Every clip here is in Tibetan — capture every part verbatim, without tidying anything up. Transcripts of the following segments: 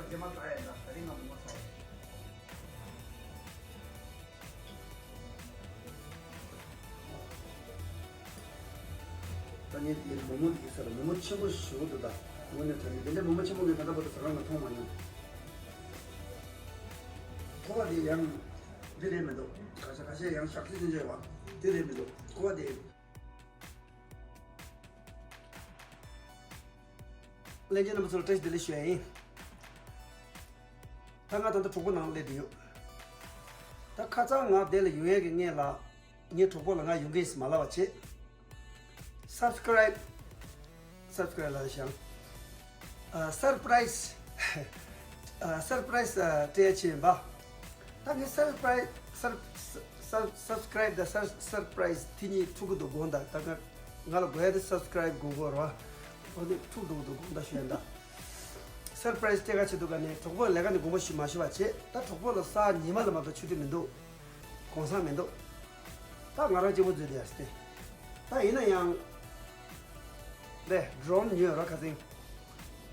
ཀྱེ་མ་ད་ཡ་ད་ད་རིང་ང་མོ་མོ་ཚ་བ། ད་ངས་དེ་མོ་མོ་དེ་ཟེར་མོ་མོ་ཆེན་པོ་ཞེ་པོ་འདུག་ད་དངོས་གནས་དྲང་གནས་དེ་འདྲའི་མོ་མོ་ཆེན་པོ་ངས་ད་ལྟ་བར་དུ་ཟ་ཁང་ལ་མཐོང་མ་མྱོང་། མཐོ་བ་དེ་ཡང་འདི་རེད་མི་འདུག་ཁ་ཤས་ཁ་ཤས་ཡང་ཞག་ཚི་ཚི་འཇོག་པ་དེ་རེད་མི་འདུག་མཐོ་བ་དེ། ལྷན་རྒྱས་རྣམ་པ་ཚོ་ལ་བཀྲ་ཤིས་བདེ་ལེགས་ཞུ་ཡ་ཡིན། ད་ང་ད་ལྟ་གྲོགས་པོ་ནང་སླེབས་བསྡད་ཡོད། ད་ཁ་སང་ང་འདི་ལ་ཡོང་ཡས་ཀྱི་སྔོན་ལ་ངའི་གྲོགས་པོ་ལ་ང་ཡོང་གི་ཡིན་ཟེར་མ་ལབ་པ་བྱེད། སབ་སི་ཀ་རའིབ། སབ་སི་ཀ་རའིབ་ལབ་ཤག་ཨ། སར་པ་རའི་སི། ཨ། སར་པ་རའི་སི་ཨ་སྤྲད་ཡ་ཆེད་ཡིན་པ། ད་ངས་སར་པ་རའི་སི། སར། སར། སབ་སི་ཀ་རའིབ་དང་སར། སར་པ་རའི་སི་དེ་གཉིས་འཁྲུག་གི་འདུག་དགོངས་དག་ད་ང་ང་ལ་དགོས་ཡ་དེ་སབ་སི་ཀ་རའིབ་དགོས་དགོས་རེད་བ། འོ་དེ་འཁྲུག་འགྲོ་གི་འདུག་དགོངས་དག་ཞུ་ཡ་ད། སར་པ་རའི་སི་སྤྲད་ག་བྱེད་འདུག་ག་ནས་གྲོགས་པོ་ལས་ཀ་ནས་དགོངས་པ་ཞུ་མ་ཞུ་བ་བྱེད། ད་གྲོགས་པོ་ལ་ས་ཉི་མ་ལ་མ་གཏོགས་ཆུ་དུས་མི་འདུག་གུང་སེང་མི་འདུག་ད་ང་རང་གཅིག་པོ་འཛུལ་བསྡད་ཡ་སྟེ། ད་ཡིན་ན་ཡང་། རེད། ཌོ་རོན་ཉོས་རོགས་ཁ་སེང་།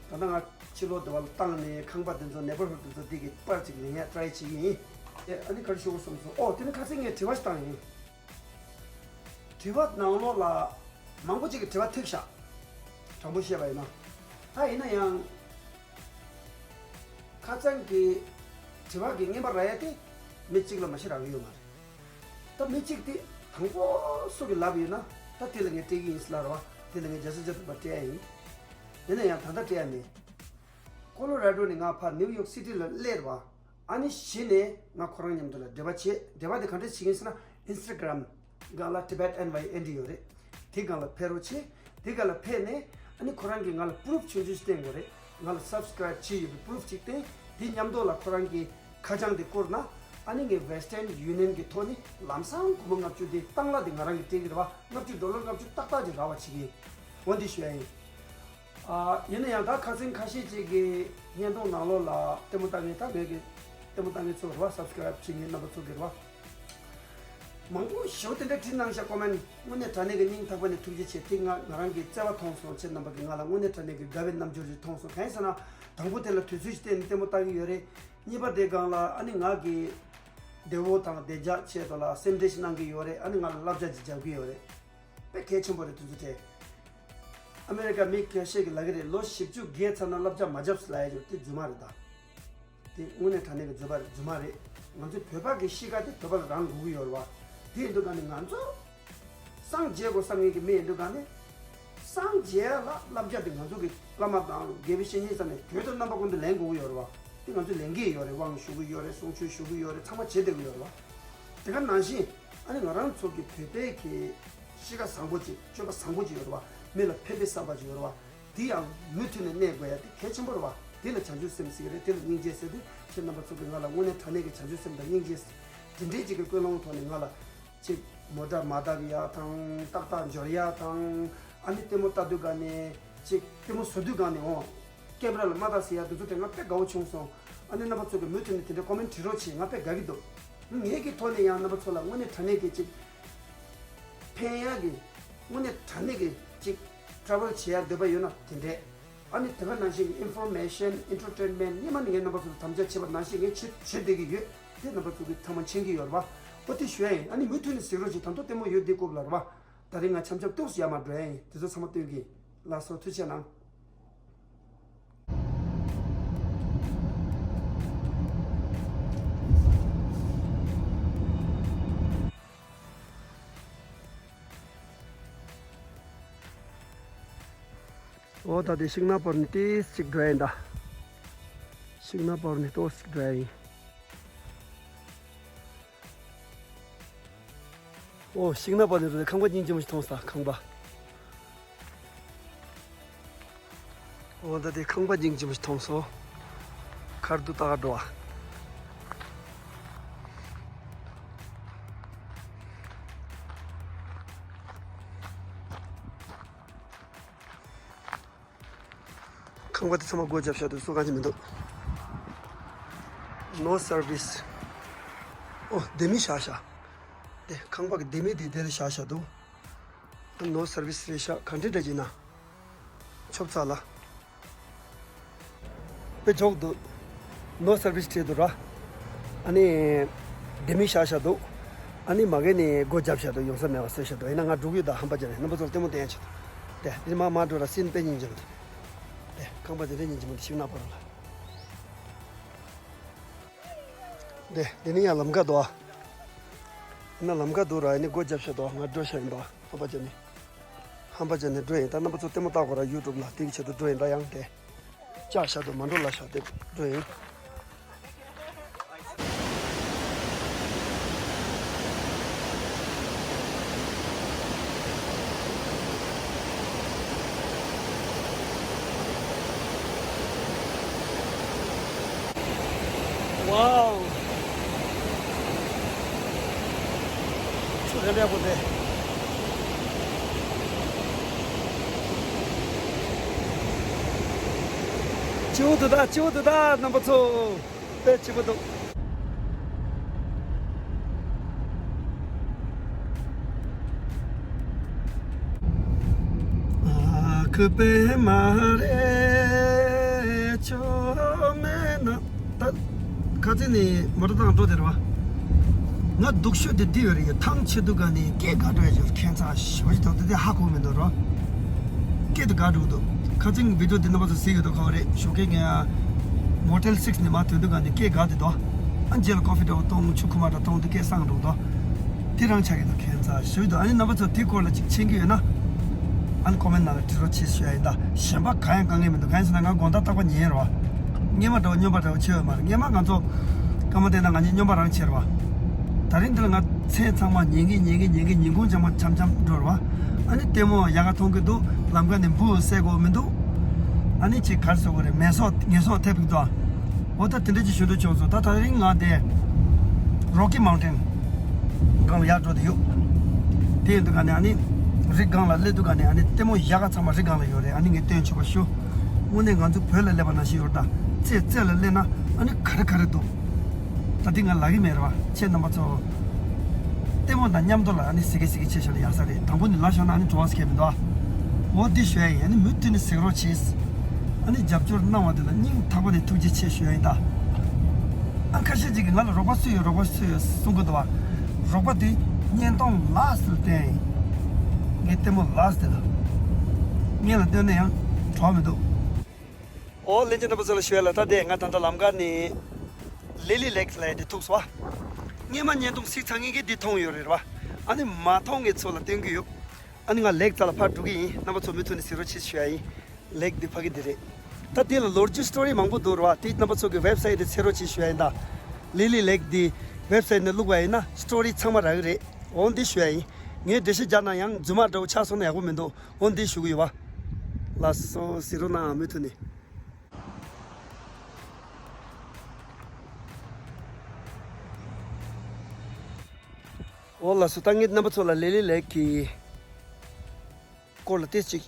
ད་ལྟ་ང་ཕྱི་ལོགས་འདི་བ་ལ་བཏང་ནས་ཁང་པ་འདི་ཚོ་ནེ་བར་ཧུཌ་འདི་ཚོ་འདི་གི་པར་ཅིག་ལེན་ཡ་ཊ་རའི་བྱེད་ཀྱི་ཡིན། ཨེ་ཨ་ནི་ག་རེ་ཞུ་དགོས་བསམ་སོང་། ཨོ་དེ་ནི་ཁ་སེང་ངས་དྲི་བ་ཞིག་བཏང་ཡིན། དྲི་བ་ནང་ལོགས་ལ་མང་པོ་ཅིག་གིས་དྲི་བ་ཐེབས་ཤག་དྲང་པོ་བཤད་པ་ཡིན་ན། ད་ཡིན་ན་ཡང་། ཁ་སང་གི་དྲི་བ་གི་རྔན་པ་རག་ཡ་དེ་མི་གཅིག་ལ་མ་ཤི་རག་གི་ཡོད་མ་རེད། ད་མི་གཅིག་དེ་དང་པོ་སུ་གི་ལབ་ཡོད་ན་ད་དེ་ལ་ངས་སྤྲད་ཀྱི་ཡིན་ཟེར་ལབ་རེད་བ། དེ་ལ་ངས་རྒྱལ་ས་རྒྱ་ཐོག་པ་སྤྲད་ཡ་ཡིན། ཡིན་ན་ཡང་ད་ལྟ་སྤྲད་ཡ་མེད། ཀོ་ལོ་ར་ཌོ་ནས་ང་ཕར་ནིའུ་ཡོག་སི་ཊི་ལ་སླེབས་རེད་བ། ཨ་ནི་གཞི་ནས་ང་ཁོ་རང་མཉམ་དུ་ལ་འབྲེལ་བ་བྱེད། འབྲེལ་བ་དེ་ག་འདྲ་བྱེད་ཀྱི་ཡིན་ཟེར་ན། ཨིན་སི་ཊ་གྷ་རམ་སྒང་ལ་ཊི་བེཊ་ཨེན་ཝའི་ཨེན་ཌི་ཡོད་རེད། དེ་སྒང་ལ་ཕེབས་རོགས་བྱེད། དེ་སྒང་ལ་ཕེབས་ནས་ཨ་ནི་ཁོ་རང་གིས་ང་ལ་པུ་རུབ་ཆུང་ཆུང་ཞིག་བསྟན་དགོས་རེད། ང་ལ་སབ་སི་ཀ་རའིབ་བྱས་ཡོད་པའི་པུ་རུབ་ཅིག་བསྟན། དེ་མཉམ་དུ་ལ་ཁོ་རང་གི་ཁ་བྱང་དེ་བསྐུར་ན། ཨ་ནི་ངས་ཝེ་སི་ཊན་ཡུ་ནི་ཡན་གི་ཐོག་ནས་ལམ་སང་སྒོར་མོ་ལྔ་བཅུ་དེ་བཏང་གླ་དེ་ང་རང་གིས་སྤྲད་ཀྱི་རེད་བ། ལྔ་བཅུ་ཌོ་ལར་ལྔ་བཅུ་ཏག་ཏག་ཅིག་རག་པ་བྱེད་ཀྱི་ཡིན། འོ་འདི་ཞུ་ཡ་ཡིན། ཨ། ཡིན་ན་ཡང་ད་ཁ་སང་ཁ་ཤས་ཅིག་གིས་བརྙན་ཐུང་ནང་ལོགས་ལ་ལྟད་མོ་ལྟ་མཁན་ད་ངས་ཀྱི་ལྟད་མོ་ལྟ་མཁན་ཚོ་རེད་བ། སབ་སི་ཀ་རའིབ་བྱེད་མཁན་རྣམ་པ་ཚོ་གི་རེད་བ། མང་པོ་ཞེ་པོ་དེ་འདྲ་བྲིས་གནང་ཤག་ཀོ་མེན་ཊི། དངོས་གནས་དྲང་གནས་ཀྱི་སྙིང་ཐག་པ་ནས་ཐུགས་རྗེ་ཆེ། དེ་ང་ང་རང་གིས་བརྩེ་བ་མཐོང་སོང་། ཁྱེད་རྣམ་པ་གིས་ང་ལ་དངོས་གནས་དྲང་གནས་ཀྱི་དགའ་བའི་རྣམ་འགྱུར་ཞིག་མཐོང་སོང་། གང་ཡིན་ཟེར་ན། དང་པོ་དེ་ལ་དུས་ཚོད་ཅིག་བཏོན་ནས་ལྟད་མོ་ལྟ་གི་ཡོད་རེད། གཉིས་པ་དེ་སྒང་ལ་ཨ་ནི་ང་གི་བདེ་བོ་དང་བདེ་འཇགས་ཆེད་དུ་ལ་སེམས་ཁྲལ་ཞིག་གནང་གི་ཡོད་རེད། ཨ་ནི་ང་ལ་བསླབ་བྱ་ཅིག་རྒྱག་གི་ཡོད་རེད། དཔེ་གལ་ཆེན་པོ་རེད། དུས་ཚོད་དེ། ཨ་མེ་རི་ཀ་མི་ཁ་ཤས་ཀྱིས་ལབ་ཀྱི་རེད། ལོ་བཞི་བཅུ་བརྒལ་ཚར་ན་བསླབ་བྱ་མ་བརྒྱབ་ཟེར་ལབ་ཡ་ཅིག་ཡོད། དེ་རྫུན་མ་རེད་ད། དེ་དངོས་གནས་དྲང་གནས་ཀྱི་རྫུན་པ་རེད། རྫུན་མ་རེད། ང་ཚོའི་བོད་པ་གི་གཤིས་ཀ་དེ་བོད་པ་ལ་རང་དགོས་ཀྱི་ཡོད་རེད་བ། དེ་ཡིན་དུས་ག་ནས་ང་ཚོ་སངས་རྒྱས་དགོས་བསམ་མཁན་གྱི་མི་ཡིན་དུས་ག་ནས། སངས་རྒྱས་ལ་བསླབ་བྱ་དེ་ང་ཚོ་གི་བླ་མ་དང་དགེ་བའི་བཤེས་གཉེན་ས་ནས་དུས་དང་རྣམ་པ་ཀུན་ཏུ་ལེན་དགོས་ཀྱི་ཡོད་རེད་བ། དེ་ང་ཚོས་ལེན་གྱི་ཡོད་རེད། དབང་ཞུ་གི་ཡོད་རེད། གསུང་ཆོས་ཞུ་གི་ཡོད་རེད། ཚང་མ་བྱེད་བསྡད་ཀྱི་ཡོད་རེད་བ། དེ་ག་ནང་བཞིན་ཨ་ནི་ང་རང་ཚོ་གི་བོད་པའི་གི་གཤིས་ཀ་བཟང་པོ་ཅིག་སྤྱོད་པ་བཟང་པོ་ཅིག་ཡོད་རེད་བ། མི་ལ་ཕན་པའི་བསམ་པ་ཅིག་ཡོད་རེད་བ། དེ་ཡང་མུ་མཐུད་ནས་གནས་དགོས་ཡ་དེ་གལ་ཆེན་པོ་རེད་བ། དེ་ལ་བྱང་ཆུབ་སེམས་ཟེར་གི་རེད། དེ་ལ་སྙིང་རྗེ་ཟེར་དུས་ཁྱེད་རྣམ་པ་ཚོ་གིས་ང་ལ་དངོས་གནས་དྲང་གནས་ཀྱི་བྱང་ཆུབ་སེམས་དང་སྙིང་རྗེ་དེ་འདྲའི་ཅིག་གི་ཀུན་སློང་ཐོག་ནས་ང་ལ་ཅིག་མོ་ཊ་མ་བརྡབ་ཡ་དང་། ཏག་ཏག་འབྱོར་ཡ་དང་། ཨ་ནི་ལྟད་མོ་ལྟ་དུས་ག་ནས་ཅིག་ལྟད་མོ་བཟོ་དུས་ག་ནས་འོང་ཀེམ་ར་ལ་མ་ལྟ་ཟེར་ཡ་དེ་ཚོ་དེ་ང་དཔེ་དགའ་བོ་བྱུང་སོང་། ཨ་ནི་རྣམ་པ་ཚོ་གིས་མུ་མཐུད་ནས་དེ་འདྲའི་ཀོ་མེན་ཊི་བྲིས་རོགས་བྱེད། ང་དཔེ་དགའ་གི་འདུག་ངེད་ཀྱི་ཐོག་ནས་ཡང་རྣམ་པ་ཚོ་ལ་དངོས་གནས་དྲང་གནས་ཀྱི་ཅིག་ཕན་ཡ་གི་དངོས་གནས་དྲང་གནས་ཀྱི་ཅིག་ཊ་རེ་ཝལ་བྱེད་ཡ་འདོད་པ་ཡོད་ན་དེ་འདྲས། ཨ་ནི་དེ་ག་ནང་བཞིན་གྱི་ཨིན་ཕོར་མེ་ཤན་ཨེན་ཊར་ཊེན་མེན་ཊི་སྔོན་མ་ནས་ངས་རྣམ་པ་ཚོ་ལ་དམ་བཅའ་བྱས་པ་ནང་བཞིན་ངས་བྱེད་བྱེད་བསྡད་ཀྱི་ཡོད། དེ་རྣམ་པ་ཚོ་གིས་ཚང་མ་མཁྱེན་གྱི་ཡོད་རེད་བ། འོ་དེ་ཞུ་ཡ་ཡིན། ཨ་ནི་མུ་མཐུད་ནས་གཟིགས་རོགས་བྱེད། ད་དུང་ལྟད་མོ་ཡོད་དེ་སྐོར་ལ་རེད་བ། ད་རིང་ང་འཆམ་འཆམ་ཏོག་ཙམ་ཡར་མར་འགྲོ་ཡ་ཡིན། དེ་ཚོ་ཚང་མ་སྟོན་གྱི་ཡིན། ལགས་སོ། ཐུགས་རྗེ་གནང་། འོ་ད་དེ་ཤིང་ནགས་བར་ནས་ཏོག་ཙམ་འགྲོ་ཡ་ཡིན་ད། ཤིང་ནགས་བར་ནས་ཏོག་ཙམ་འགྲོ་ཡ་ཡིན། འོ་ཤིང་ནགས་བར་ནས་ཁང་པ་སྙིང་རྗེ་མོ་ཞིག་མཐོང་སོང་། ཁང་པ། འོ་ད་དེ་ཁང་པ་སྙིང་རྗེ་མོ་ཞིག་མཐོང་སོང་། ཁར་དུ་ཏག་འགྲོ་བ། ཁང་པ་དེ་ཚང་མ་སྒོ་བརྒྱབ་བཞག་འདུག་སུ་གང་ཅི་མི་འདུག No service. ཨོ་ལྡེ་མིག་བཞག་བཞག་དེ་ཁང་པ་གི་ལྡེ་མིག་དེ་དེར་བཞག་བཞག་འདུག No service རེད་ཤག་ག་འདྲ་འདྲ་ཅིག་ན། ཆོབ་ཚ་ལ། དཔེ་འཇོག་འདུག No service བྲིས་འདུག་ར། ཨ་ནི་ལྡེ་མིག་བཞག་བཞག་འདུག་ཨ་ནི་མ་གི་ནི་སྒོ་བརྒྱབ་བཞག་འདུག་ཡོང་ས་མེད་པ་བཟོས་བཞག་འདུག་ཡིན་ན་ང་འགྲོ་གི་ཡོད། ད་ཧམ་པ་ཅན་རེད། རྣམ་པ་ཚོར་ལྟད་མོ་བསྟན་ཡ་ཆེད་དུ། དེ་འདི་མ་མ་འགྲོ་ར་སྲིན་པེ་སྙིང་རྗེ་མོ་དེ། དེ་ཁང་པ་དེ་འདྲའི་སྙིང་རྗེ་མོ་དེ་ཞིག་ན་པ་ར་ལ། དེ་འདི་ནི་ཡང་ལམ་ཁ་འདུག་ཨ། ཡིན་ན་ལམ་ཁ་འདུག་ར། ཡིན་ནི་སྒོ་བརྒྱབ་བཞག་འདུག་ང་འགྲོ་བཞག་ཡིན་འདུག་ཧམ་པ་ཅན་ནི། ཧམ་པ་ཅན་ནས་འགྲོ་ཡིན། ད་རྣམ་པ་ཚོ་ལྟད་མོ་ལྟ་དགོས་ར། ཡུ་ཊུབ་ལ་དེ་གི་ཆེད་དུ་འགྲོ་ཡིན། ད་ཡང་དེ་ལྕགས་ཤ་དུ་མ་འགྲོ་ལ་ཤ་དེ་འགྲོ་ཡིན། Wow. ཆུ་རེ་རེ་པོ་དེ། སྤྱི་བོ་དུ་ད་སྤྱི་བོ་དུ་ད་རྣམ་པ་ཚོ། དཔེ་སྐྱིད་པོ་འདུག་ཨ་ཁུ་པད་མ་རེད་ཆོ་མེད་ན། ད་ཁ་ཚིག་ནི་མོ་ཊ་བཏང་འགྲོ་དེ་རེད་བ། ང་སྡུག་ཤོས་དེ་འདི་ཡོད་རེད། ཡ་ཐང་ཆེ་འདུག་ག་ནི་སྐད་དགའ་འགྲོ་ཡ་ཡོད། ཁྱད་མཚར་ཞེ་པོ་ཞིག་འདུག་དེ་དེ་ཧ་གོ་མི་འདུག་རོ། སྐད་དུ་དགའ་འགྲོ་གི་འདུག་ཁ་ཚིག་བི་ཌིའོ་འདི་རྣམ་པ་ཚོ་གཟིགས་ཡོད་དོ་ཁ་བ་རེད། ཞོགས་ཀས་ངས་མོ་ཊེལ་སིགས་ནས་མར་ཐོན་དུས་ག་ནས་སྐད་དགའ་དེ་འདུག་ཨ་རྗེས་ལ་ཀོ་ཧྥི་འདྲ་བོ་བཏུང་། ཆུ་ཁུག་མ་འདྲ་བཏུང་དུས་སྐད་སངས་འགྲོ་འདུག་དེ་རང་ཆགས་ཀྱི་འདུག་ཁྱད་མཚར་ཞེ་པོ་འདུག་ཨ་ནི་རྣམ་པ་ཚོ་དེའི་སྐོར་ལ་ཅིག་མཁྱེན་གྱི་ཡོད་ན། ཨ་ནི་ཀོ་མེན་ནང་ལ་འབྲི་རོགས་བྱེད་ཞུ་ཡ་ཡིན། ད་གཞན་པ་གང་ཡང་དཀའ་ངལ་མི་འདུག་གང་ཡིན་ཟེར་ན་ང་དགོང་དག་རྟག་པར་ཉལ་རོགས། སྔོན་མ་འདྲ་བོ་སྨྱོན་པ་འདྲ་བོ་བྱེད་ཡོད་མ་རེད། སྔོན་མ་ང་ཚོ་སྐར་མ་བལྟས་ན་ང་གཉིས་སྨྱོན་པ་རང་བྱེད་རོགས། ད་རིང་འདི་ལ་ང་མཚན་ཚང་མ་ཉན་གི་ཉན་གི་ཉན་གི་ཉིན་གུང་འཇམ་པོ་འཆམ་འཆམ་འགྲོ་རོགས། ཨ་ནི་ལྟད་མོ་ཡག་ག་མཐོང་གི་འདུག་ལམ་ཁ་ནས་འབུ་བསད་དགོས་མི་འདུག་ཨ་ནི་ཅིག་གར་སོ་དགོས་རེད། མེ་སོགས་ངལ་གསོ་ཐེབས་ཀྱི་འདུག་འོ་ད་དེ་འདྲ་ཅིག་ཞུ་འདོད་བྱུང་སོང་། ད་ད་རིང་ང་དེ་རོ་ཀི་མའུན་ཊེན་སྒང་ལ་ཡར་འགྲོ་དེ་ཡོད། དེ་ཡིན་དུས་ག་ནས་ཨ་ནི་རི་སྒང་ལ་སླེབས་དུས་ག་ནས་ཨ་ནི་ལྟད་མོ་ཡག་ག་ཚང་མ་རི་སྒང་ལ་ཡོད་རེད། ཨ་ནི་ངས་སྟོན་ཆོག་པ་ཞུ། དངོས་གནས་ང་ཚོ་བོད་ལ་སླེབས་པ་ནང་བཞིན་ཡོད་རེད། ད་རྩེ་རྩེ་ལ་སླེབས་ན་ཨ་ནི་ག་རེ་ག་རེ་འདུག་ད་འདི་ང་ལབ་ཀྱི་མེད་རེད་བ། ཁྱེད་རྣམ་པ་ཚོ་ལྟད་མོ་དང་མཉམ་དུ་ལ་ཨ་ནི་གཟིགས་གི་གཟིགས་གི་བྱས་བཞག་ན་ཡག་ས་རེད། དང་པོ་ནི་ལབ་བཞག་ན་ཨ་ནི་བྲོ་བ་སྐྱེ་མི་འདུག་ཨ། འོ་འདི་ཞུ་ཡ་ཡིན། ཨ་ནི་མུ་མཐུད་ནས་གཟིགས་རོགས་གྱིས། ཨ་ནི་རྒྱབ་སྐྱོར་གནང་བ་དེ་ལ་སྙིང་ཐག་པ་ནས་ཐུགས་རྗེ་ཆེ་ཞུ་ཡ་ཡིན། ད་ཨ་ཁ་ཤས་ཅིག་གིས་ང་ལ་རོགས་པ་སུ་ཡོད་རོགས་པ་སུ་ཡོད་གསུང་གི་འདུག་བ། རོགས་པ་དེ་བརྙན་ཐུང་ལ་སི་ལ་བསྟན་ཡིན། ངས་ལྟད་མོ་ལ་སི་དེ་ལ་བརྙན་ལ་སྟོན་ན་ཡང་བྲོ་བ་མི་འདུག་འོ་ལྷན་རྒྱས་རྣམ་པ་ཚོ་ལ་ཞུ་ཡ་ལ། ད་དེ་ང་ད་ལྟ་ལམ་ཁ་ནས་ལི་ལི་ལེག་ལ་ཡ་དེ་ཐུག་སོང་བ། སྔོན་མ་བརྙན་ཐུང་གཟིགས་ཚར་མཁན་གྱིས་འདི་མཐོང་ཡོད་རེད་བ། ཨ་ནི་མ་མཐོང་མཁན་ཚོ་ལ་སྟོན་གྱི་ཡོད། ཨ་ནི་ང་ལེག་རྩ་ལ་ཕར་འགྲོ་གི་ཡིན། རྣམ་པ་ཚོ་མུ་མཐུད་ནས་གཟིགས་རོགས་གྱིས་ཞུ་ཡ་ཡིན། ལེག་འདི་ཕ་གི་འདི་རེད། ད་དེ་ལ་ལོ་རྒྱུས་སི་ཊོ་རི་མང་པོ་འདུག་རེད་བ། དེ་རྣམ་པ་ཚོ་གི་ཝེབ་སའིཊ་དེ་འཚོལ་རོགས་གྱིས་ཞུ་ཡ་ཡིན། ད་ལི་ལི་ལེག་འདི་ཝེབ་སའིཊ་ནས་བླུགས་པ་ཡིན་ན་སི་ཊོ་རི་ཚང་མ་རག་གི་རེད། འོ་འདི་ཞུ་ཡ་ཡིན། ངས་འགྲེལ་བཤད་རྒྱག་ན་ཡང་རྫུན་མ་འདྲ་བོ་ཆགས་སོང་ན་ཡག་པོ་མི་འདུག་འོ་འདི་ཞུ་གི་ཡོད་བ། ལགས་སོ། གཟིགས་རོགས་གནང་མུ་མཐུད་ནས། འོ་ལགས་སོ། ད་ངས་རྣམ་པ་ཚོ་ལ་ལི་ལི་ལེག་གི་སྐོར་ལ་ཏོག་ཙམ་ཅིག་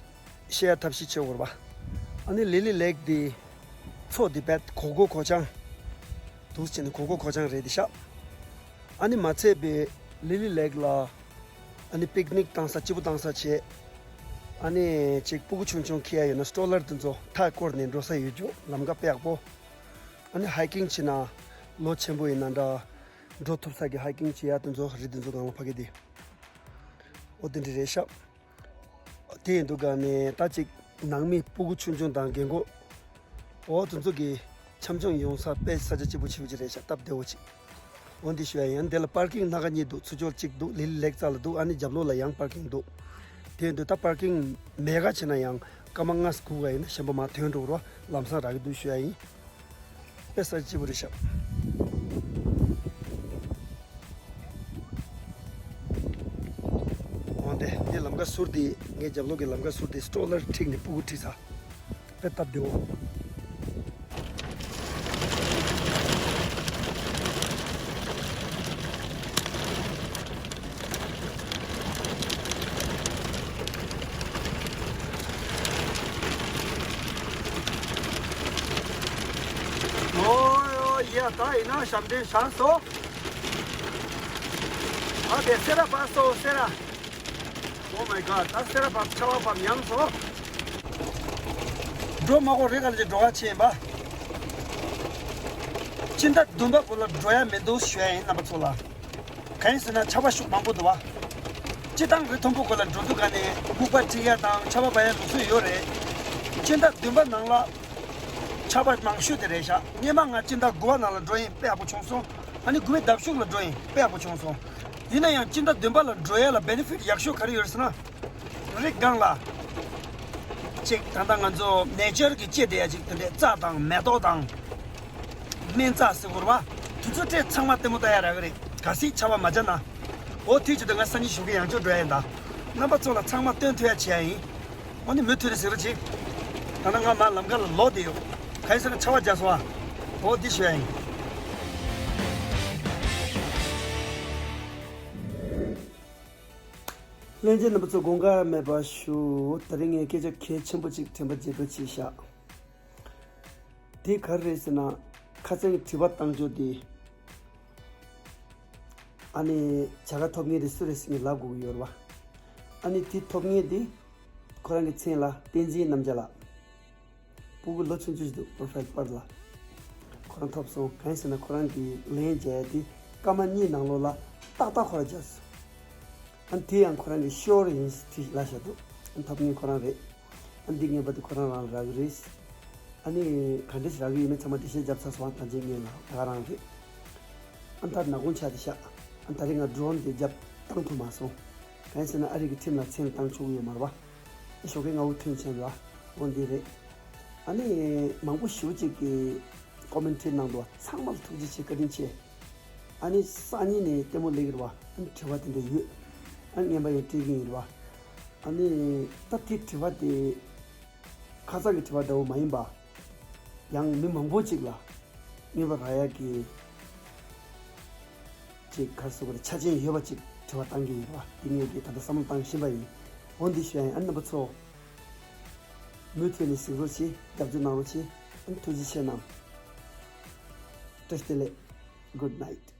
བཤད་ཡ་ཐབས་ཤེས་བྱེད་དགོས་རེད་པ། ཨ་ནི་ལི་ལི་ལེག་འདི་མཚོ་འདི་དཔེ་གོག་གོག་གོ་ཆང་འདུག་བྱས་ནས་གོག་གོག་གོ་ཆང་རེད་འདི་ཤག་ཨ་ནི་མ་ཚད་པའི་ལི་ལི་ལེག་ལ་ཨ་ནི་པིག་ནིག་བཏང་ས་སྐྱིད་པོ་བཏང་ས་བྱས། ཨ་ནི་ཅིག་སྤུ་གུ་ཆུང་ཆུང་འཁྱེར་ཡ་ཡོད་ན་སི་ཊོ་ལར་དེ་ཚོ་མཐའ་བསྐོར་ནས་འགྲོ་ས་ཡོད་རྒྱུ། ལམ་ཁ་དཔེ་ཡག་པོ། ཨ་ནི་ཧའི་ཀིང་བྱེད་ན་ལོ་ཆེན་པོ་ཡིན་ན་འདྲ། འགྲོ་ཐུབ་ས་གི་ཧའི་ཀིང་བྱེད་ཡ་དེ་ཚོ་རི་དེ་ཚོ་སྒང་ལ་ཕ་གི་དེ། འོ་དེ་འདྲ་རེད་ཤག་དེ་ཡིན་དུས་ག་ནས་ད་ཅིག་ནང་མི་སྤུ་གུ་ཆུང་ཆུང་དང་རྒན་གོག་འོ་དེ་ཚོ་གི་འཆམ་སྦྱོང་ཡོང་ས་དཔེ་ས་ཆ་སྐྱིད་པོ་ཆེ་བོ་ཅིག་རེད་ཤག་སྟབས་བདེ་བོ་ཅིག་འོ་འདི་ཞུ་ཡ་ཡིན། འདི་ལ་པར་ཀིང་སྣ་ཁ་གཉིས་འདུག་ཚུར་ཕྱོགས་གཅིག་འདུག་ལི་ལི་ལེག་རྩ་ལ་འདུག་ཨ་ནི་རྒྱབ་ལོགས་ལ་ཡང་པར་ཀིང་འདུག་དེ་ཡིན་དུས་ད་པར་ཀིང་མེད་ག་བྱས་ན་ཡང་སྐར་མ་ལྔ་དགུ་ག་ཡིན་ན་གཞན་པ་མར་ཐོན་འགྲོ་རོགས། ལམ་སང་རག་གི་འདུག་ཞུ་ཡ་ཡིན། དཔེ་ས་སྐྱིད་པོ་རེད་ཤག་འོ་དེ་འདི་ལམ་ཁ་ཟུར་དེ། ངའི་རྒྱབ་ལོགས་ཀྱི་ལམ་ཁ་ཟུར་དེ་སི་ཊོ་ལར་འཁྲིས་ནས་སྤུ་གུ་ཁྲིད་ས། དཔེ་སྟབས་བདེ་བོ། ཨོ་ཡ། ད་ཡིན་ན་ཞབས་འདྲེན་བཞག་སོང་། ཨ་དེ་སེ་ར་བབས་སོང་སེ་ར། Oh my god. ད་སེ་ར་བབས་ཆར་པ་བབས་ཉམས་སོང་། འགྲོ་མ་དགོས་རེད། ག་ལ་ཅིག་འགྲོ་ག་ཕྱིན་པ། སྤྱི་ཟླ་བདུན་པ་བར་ལ་འགྲོ་ཡ་མི་འདུག་ཞུ་ཡ་ཡིན་རྣམ་པ་ཚོ་ལ། གང་ཡིན་ཟེར་ན་ཆར་པ་ཤུགས་མང་པོ་འདུག་བ། སྤྱི་བཏང་རི་མཐོན་པོ་སྐོར་ལ་འགྲོ་དུས་ག་ནས་སྨུག་པ་འཁྲིག་ཡ་དང་ཆར་པ་བབས་ཡ་ལུགས་སྲོལ་ཡོད་རེད། སྤྱི་ཟླ་བདུན་པ་ནང་ལ་ཆར་པ་མང་ཤོས་དེ་རེད་ཤག་སྔོན་མ་ང་སྤྱི་ཟླ་དགུ་པ་ནང་ལ་འགྲོ་ཡིན། དཔེ་ཡག་པོ་བྱུང་སོང་། ཨ་ནི་དགུ་པའི་ཟླ་གཞུག་ལ་འགྲོ་ཡིན། དཔེ་ཡག་པོ་བྱུང་སོང་། ཡིན་ན་ཡང་སྤྱི་ཟླ་བདུན་པ་ལ་འགྲོ་ཡ་ལ་བེ་ནེ་ཕིཊ་ཡག་ཤོས་ག་རེ་ཡོད་རེད་ཟེར་ན། རི་སྒང་ལ་ཅིག་ད་ལྟ་ང་ཚོ་ནེ་ཅར་གྱི་སྐྱེ་བསྡད་ཡ་ཅིག་དེ་འདྲའི་རྩྭ་དང་མེ་ཏོག་དང་སྨན་རྩྭ་ཟེར་དགོས་རེད་བ། དེ་ཚོ་སྤྲད་ཚང་མ་ལྟད་མོ་ལྟ་ཡ་རག་གི་རེད། གལ་སྲིད་ཆར་པ་མ་བརྒྱབ་ན། འོ་དེའི་ཆེད་དུ་ང་སང་ཉིན་ཞོགས་ཀས་ཡང་བསྐྱར་འགྲོ་ཡ་ཡིན་ད། རྣམ་པ་ཚོ་ལ་ཚང་མ་སྟོན་ཐུབ་ཡ་བྱེད་ཡ་ཡིན། འོ་ནི་མུ་མཐུད་ནས་གཟིགས་རོགས་གྱིས། ད་ནང་ང་མར་ལམ་ཁ་ལ་ལོག་བསྡད་ཡོད། གང་ཡིན་ཟེར་ན་ཆར་པ་བརྒྱབ་སོང་ཨ། འོ་འདི་ཞུ་ཡ་ཡིན། ལྷན་རྒྱས་རྣམ་པ་ཚོ་དགོངས་འགལ་མེད་པ་ཞུ། དེ་རིང་ངས་སྐད་ཆ་གལ་ཆེན་པོ་གཅིག་དྲན་པ་བརྗེད་འགྲོ་བྱས་ཤག་དེ་ག་རེ་རེད་ཟེར་ན། ཁ་སང་གི་དྲི་བ་བཏང་ཕྱོགས་དེ། ཨ་ནི་བྱ་དགའ་ཐོབ་མཁན་དེ་སུ་རེད་ཟེར་ནས་ལབ་དགོས་ཀྱི་ཡོད་རེད་བ། ཨ་ནི་དེ་ཐོབ་མཁན་དེ། ཁོ་རང་གི་མཚན་ལ་བསྟན་འཛིན་རྣམ་རྒྱལ་ལགས། སྤུ་གུ་ལོ་ཆུང་ཆུང་ཞིག་འདུག་པོ་རོ་ཕའིལ་པར་ལ། ཁོ་རང་ཐོབ་སོང་། གང་ཡིན་ཟེར་ན་ཁོ་རང་གི་ལན་རྒྱག་ཡ་དེ་སྐར་མ་གཉིས་ནང་ལོགས་ལ་ཏག་ཏག་ཁོ་རང་རྒྱག་སོང་། ཨ་ནི་དེ་ཡང་ཁོ་རང་གི་ཤོར་ཡིན་ཟེར་ལབ་བཞག་འདུག་ཨ་ནི་ཐོབ་མཁན་ཁོ་རང་རེད། ཨ་ནི་འདི་ངན་པ་དེ་ཁོ་རང་རང་རག་གི་རེད། ཨ་ནི་ག་འདྲ་ཞིག་རག་གི་ཡོད་མེད་ཚང་མ་འགྲེལ་བཤད་བརྒྱབ་ཚར་སོང་། ད་ཅི་ངན་ལ་ད་ག་རང་རེད། ཨ་ནི་ད་ནག་ཁུང་ཆགས་ཏེ་ཤག་ཨ་ནི་ད་རེས་ང་ཌོ་རོན་དེ་རྒྱབ་བཏང་ཐུབ་མ་སོང་། གང་ཡིན་ཟེར་ན་ཨ་རི་གི་ཁྲིམས་ལ་མཚན་བཏང་ཆོག་གི་ཡོད་མ་རེད་བ། ཞོགས་ཀས་སྔ་པོ་ཐོན་ཕྱིན་རེད་བ། འོ་འདི་རེད། ཨ་ནི་མང་པོ་ཞེ་པོ་ཅིག་གིས་ཀོ་མེན་ཊི་རི་གནང་འདུག་བ། ཚང་མ་ལ་ཐུགས་རྗེ་ཆེ། བཀའ་དྲིན་ཆེ། ཨ་ནི་སང་ཉིན་ནས་ལྟད་མོ་ལེགས་རེད་བ། ཨ་ནི་དྲི་བ་དེ་འདྲ་ཡོད། ཨ་ནི་རྔན་པ་ཡང་སྤྲད་ཀྱི་ཡིན་རེད་བ། ཨ་ནི་ད་དེ་དྲི་བ་དེ་ཁ་སང་གི་དྲི་བ་འདྲ་བོ་མ་ཡིན་པ། ཡང་མི་མང་པོ་ཅིག་ལ་རྔན་པ་རག་ཡག་གི་ཅིག་ག་རེ་ཟེར་དགོས་རེད། ཆ་རྐྱེན་ཡོད་པ་ཅིག་དྲི་བ་བཏང་གི་ཡིན་རེད་བ། དེ་ངས་ཀྱིས་ད་ལྟ་བསམ་བློ་བཏང་བཞིན་པ་ཡིན། འོ་འདི་ཞུ་ཡ་ཡིན། ཨ་ནི་རྣམ་པ་ཚོ་མུ་མཐུད་ནས་གཟིགས་རོགས་གྱིས། རྒྱབ་སྐྱོར་གནང་རོགས་གྱིས། ཨ་ནི་ཐུགས་རྗེ་ཆེ་གནང་། བཀྲ་ཤིས་བདེ་ལེགས། Good night.